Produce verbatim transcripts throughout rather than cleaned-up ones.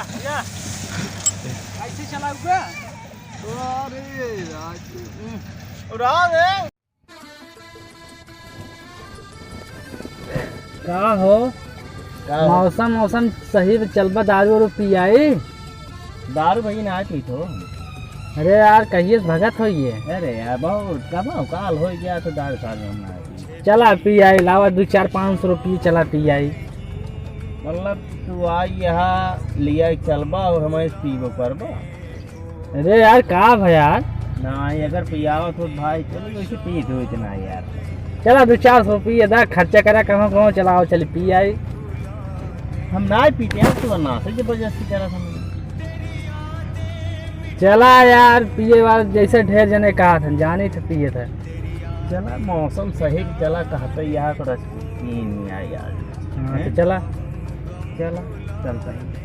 भैया, कैसे चलाऊगा? अरे राज। उड़ा दे। का हो? का हो? मौसम, मौसम सही से चलबा, दारू वारू पियाई? दारू भाई ना पीत हो। अरे यार, कहिए से भगत होइए। अरे यार, बहुत कमाओ, काल हो गया तो दारू सारू हम ना पी। चला पियाई, लावा दो चार पाँच सौ रुपये, चला पियाई। मतलब तू आई यहाँ लिया चलबा और हमें पीबो करबा। अरे यार, का भा यार? नाहीं, अगर पियावत हो भाई, चलो वैसे पी दो इतना यार। चला, दो चार सौ रुपये दा, खर्चा करा, कहूँ कहूँ चलाओ, चल पी आई। हम नाहीं पीते यार, तू ना से जबरदस्ती करा था। चला यार, पिए वाला जैसे ढेर जने कहा था, जानी थे पिए थे। चला, मौसम सही चला, कहते यार, थोड़ा पी नहीं आए यार। हाँ, तो हैं? चला। चला, चलता है।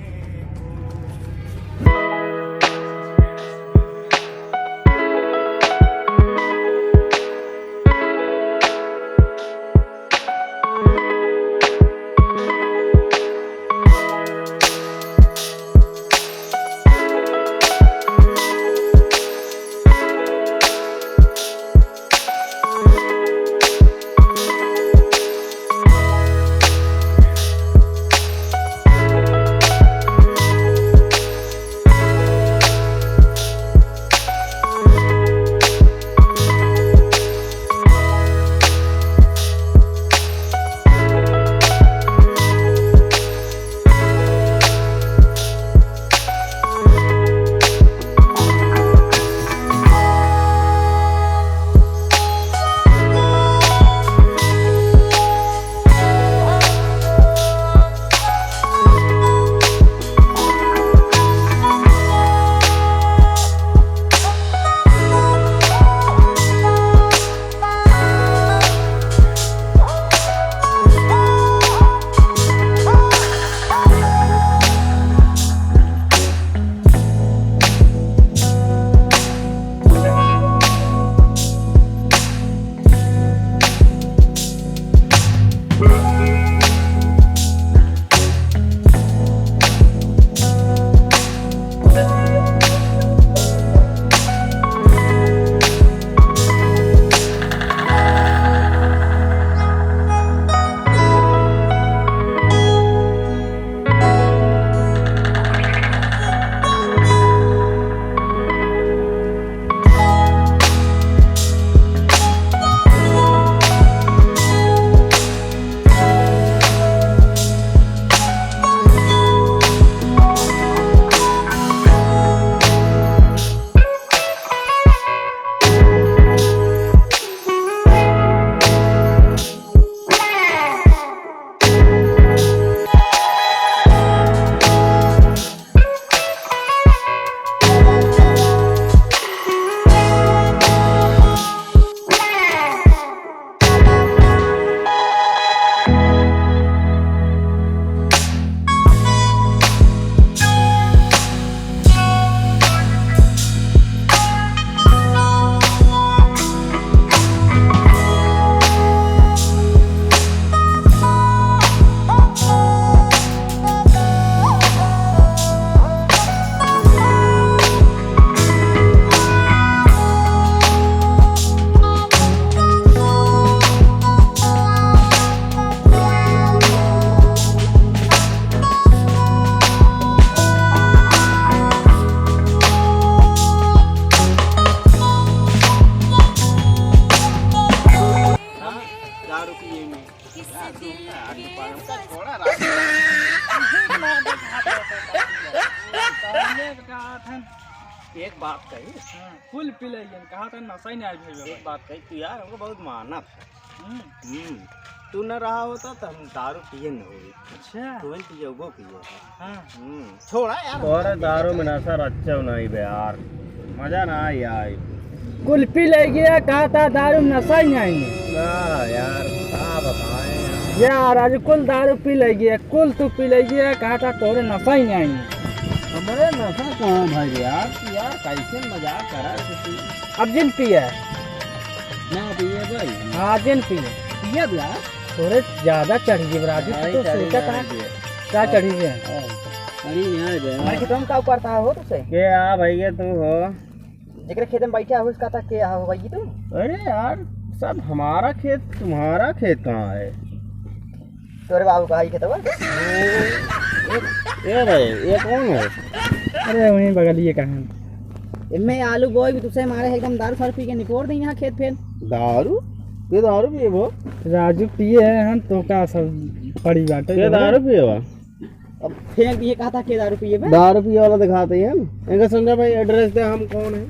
दारू पिए में। किस दिल के साथ। एक बात कही। हाँ, कुल पी लेइए, कहा था नशा ही नहीं आए भाई। एक बात कही, तू यार हमको बहुत मानत है। हम्म। हम्म। तू न रहा होता तो हम दारू पिए न होई। अच्छा। तू पिएगो पिए। हाँ। हम्म। छोड़ा यार। तोरे दारू में नशा रच्चो नहीं बे यार, मजा ना आई आई। कुल्फी ले गया, कहा था दारू में नशा ही नहीं है। ना यार, का बताएं यार। यार, आज कुल दारू पी ले गया, कुल तू पी ले गया, कहा था तोरे नशा ही नहीं है। हमरे नशा कहाँ भाई यार, तू यार कैसे मजाक करा तू? अब जिन पिए। ना पिए भाई। हाँ, जिन पिए। पिए बे यार। तोरे ज्यादा चढ़ गई बे राजू, तू भाई तो चढ़ सोचा गया था। भाई। क्या चढ़ी गया? हाँ। अरे यार, यार। हमारे खेतवा में का उपाड़ता हो तुसे? के आ भैया तू हो? जेकरे खेत में बैठा हो, उसका था के आ हो भाई तू? अरे यार, सब हमारा खेत, तुम्हारा खेत कहाँ है? तोरे बाबू का है खेतवा? ए, ए भाई, ये कौन है? अरे वहीं बगलिए का है। इनमें आलू बोए भी तुसे मारे एकदम दारू सारू पी के निपोर दे यहाँ खेत फेर। दारू? ये दारू पिए वो? राजू पिए हैं हम तो का सब पड़ी बाटे ये जो है। दारू पिए बा? अब फेंक दिए, कहा था के दारू पिए बे? दारू पिए वाला दिखाते हैं हम। इनका समझा भाई, एड्रेस दे, हम कौन है?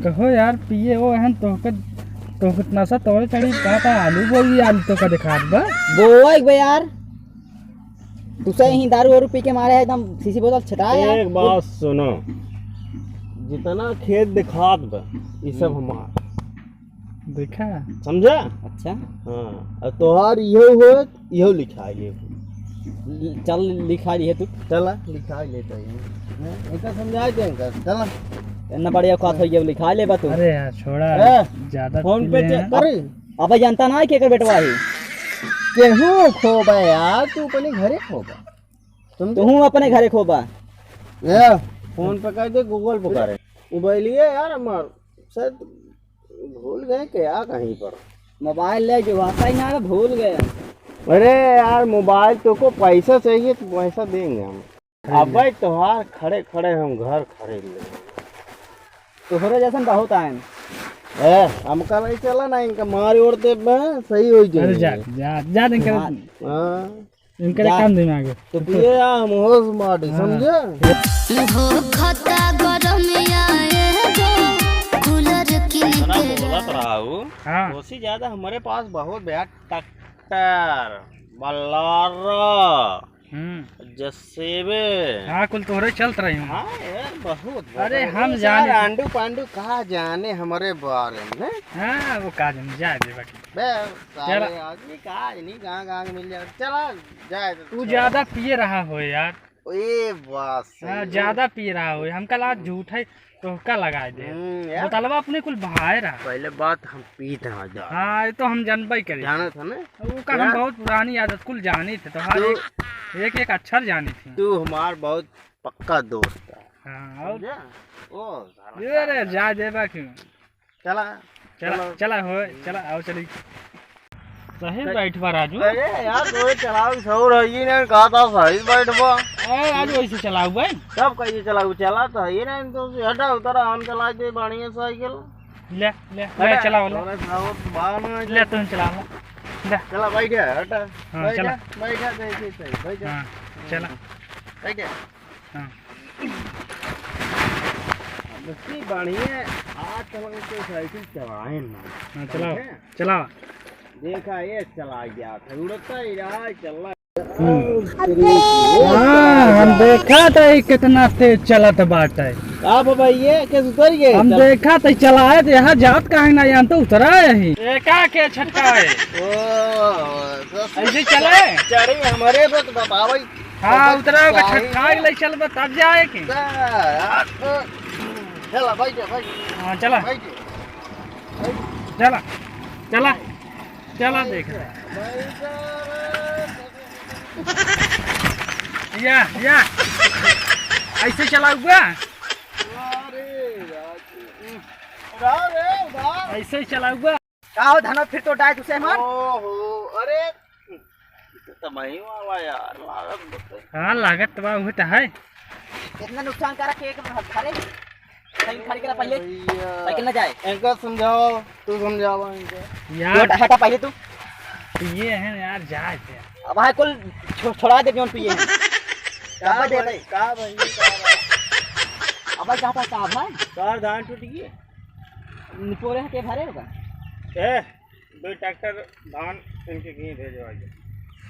कहो यार, पिए वो हैं, तोहके, तोहके नशा तोरे चढ़ी, कहा था आलू बोई, आलू तोहका दिखात बा। बोए बे यार, तुसे ही दारू वारू पी के मारे है, एकदम शीशी बोतल छितरा यार। एक बात सुनो, जितना खेत दिखात बा, ये सब हम्म। हमार। देखा? समझा? अच्छा। हाँ, और तोहार इहो होत, इहो लिखा ले। चल, लिखा लिए तू। चला, लिखा लेता है। हैं? इनका समझा दे इनका, चला। इतना बढ़िया बात हो गया, लिखा ले बा तू। अरे यार, छोड़ा। ए, ज्यादा फोन पी पे ले चेक हैं। कर। अबे जनता ना है कि एकर बेटवा है। केहू खोबा यार, तू अपने घरे खोबा। समझे? तू अपने घरे खोबा। ए, फोन पे कर दे, Google पे करे। मोबाइल ये यार हमार, शायद भूल गए क्या कहीं पर? मोबाइल ले जो आता ही ना, भूल गए। अरे यार, मोबाइल तो को पैसा चाहिए तो पैसा देंगे हम। अबे तोहार खड़े खड़े हम घर खरीद लेंगे। तोहरे जैसन बहुत आए। ए, हमका नहीं चला ना, इनका मार ओढ़ दे बे, सही हो जाए। अरे जा, जा, जा, इनका हाँ। हाँ। इनका जा। काम दिमाग है। तो पिए आ, हम होश माटी, हाँ। समझे? भूखता गरमिया एगो, कूलर किन इतना के बोलत रहा हूँ, हाँ। ओसी ज्यादा हमारे पास बहुत बड़ा ट्रैक्टर, बलारो, हम्म। जसेबे। हाँ, कुल तोहरे चलत रही हूँ। हाँ यार, बहुत, अरे, बहुत। हम ये जाने सारे आंडू पांडू का जाने हमारे बारे में। हाँ, वो का जाने, जाए दे बाकी। बे, साले चला। आदमी का आज नहीं गाँव गाँव के मिल जाए। चला, जाए तो तू चला। ज्यादा पिए रहा हो यार। ए बात सही हाँ, है। ज्यादा पिए रहा हो। हमका लगा झूठ है, तोहका लगा दे। हम्म, यार। बोतलवा अपने कुल बहाए रहा। पहले बात हम पीत रहा जा। हाँ, ये तो हम जानबे करी। जाना था ना? वो का हम यार। बहुत पुरानी आदत कुल जानी थे। तोहार तू एक, एक, एक अक्षर जानी थी। तू हमार बहुत पक्का दोस्त है। हाँ, और? समझा? ओ, साला ये रे, का जा देबा क्यों? चला, चला, चला। चला हो, चला, आओ चली। सही बैठ बा राजू। अरे यार, तोरे चलावे के शौर है ही नहीं, कहा था सही बैठ बा। ए, राजू ऐसे चलाऊ भाई। तब कैसे चलाऊ? चला तो है ही नहीं, तो हटा उतरा, हम चला दे बढ़िया साइकिल। ले, ले, ले, हटा, चलाओ, ले। तोरे साहब बाहर में ले, तुम चलाओ, ले। ले। चला, बैठ जा, हटा। हाँ, बैठ चला। जा, बैठ जा, बैठ जा, बैठ जा। हाँ, चला। बैठ जा। हाँ। अब उसकी बढ़िया, आज तक हम कोई साइकिल चलाए ना। हाँ, चलाओ, समझे? चलाओ। देखा, ये चला गया था, उड़ता ही रहा, चल रहा। हम्म। हाँ, हम देखा था, ये कितना तेज चलत बाटे। का बाबा, ये कैसे उतर गए? हम चल। देखा था, चलाए तो यहाँ जात काहे ना, यहाँ तो उतरा है ही। एका के छटका है। ओ, तो ऐसे चले? चढ़ी हमारे पे तो बताओ भाई। हाँ, तो उतरा होगा, चाहिए। छटका के ले चल बा, तब जाए के। यार, तो चला, बैठ जा, बैठ जा। हाँ, चला। बैठ जा। चला, चला, चला देख। या, या। ऐसे चलाऊगा? अरे यार। उधार रे, उधार। ऐसे ही चलाऊगा? का हो धनो, फिर तो डाय तुसे मार। ओहो, अरे, तो तमही वाला यार, लागत बते। हाँ, लागत तो बा, उहे तो है। इतना नुकसान करा के एक घरे साइकिल खड़ी करा पहले। भैया। साइकिल ना जाए। इनका समझाओ, तू समझावा इनका। यार। हटा, हटा पहले तू। पिए हैं यार, जाए थे। अब भाई कुल छो-, छोड़ा दे जोन पिए हैं। का अब दे भाई, दे। का भाई, का भाई? अब भाई का था, का भाई? कार धान टूट गई। निपोरे के भरे होगा। ए, दो ट्रैक्टर धान इनके कहीं भेजवा दे।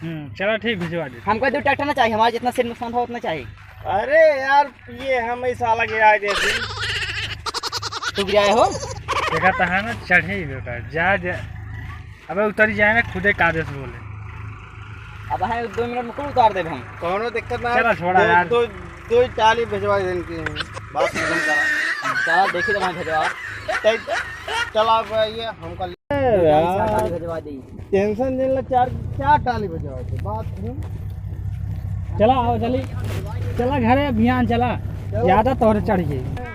हम्म, चला ठीक, भिजवा दे। हमको दो ट्रैक्टर ना चाहिए, हमारा जितना सेर नुकसान हो उतना चाहिए। अरे यार, ये हम इस साला गिराए देती। तू गिराए हो? देखा तो है ना, चढ़े ही बेटा, जा, जा। अबे उतरी जाए ना, खुदे कायदे से बोले। अब है, दो मिनट में कुल उतार देब हम। कौनो दिक्कत ना। चला, छोड़ा दो, यार। दो, दो ही टाली भिजवा दे इनकी। बात खत्म करा। चला, देखी तो वहाँ भिजवा। चल, चला अब ये हमका ए यार। चार टाली भिजवा दी। टेंशन जिन ला, चार, चार टाली भिजवा दे। बात खत्म। चला, आओ, चली। चला घरे, बिहान चला। चला। ज्यादा तोहरे चढ़ गई।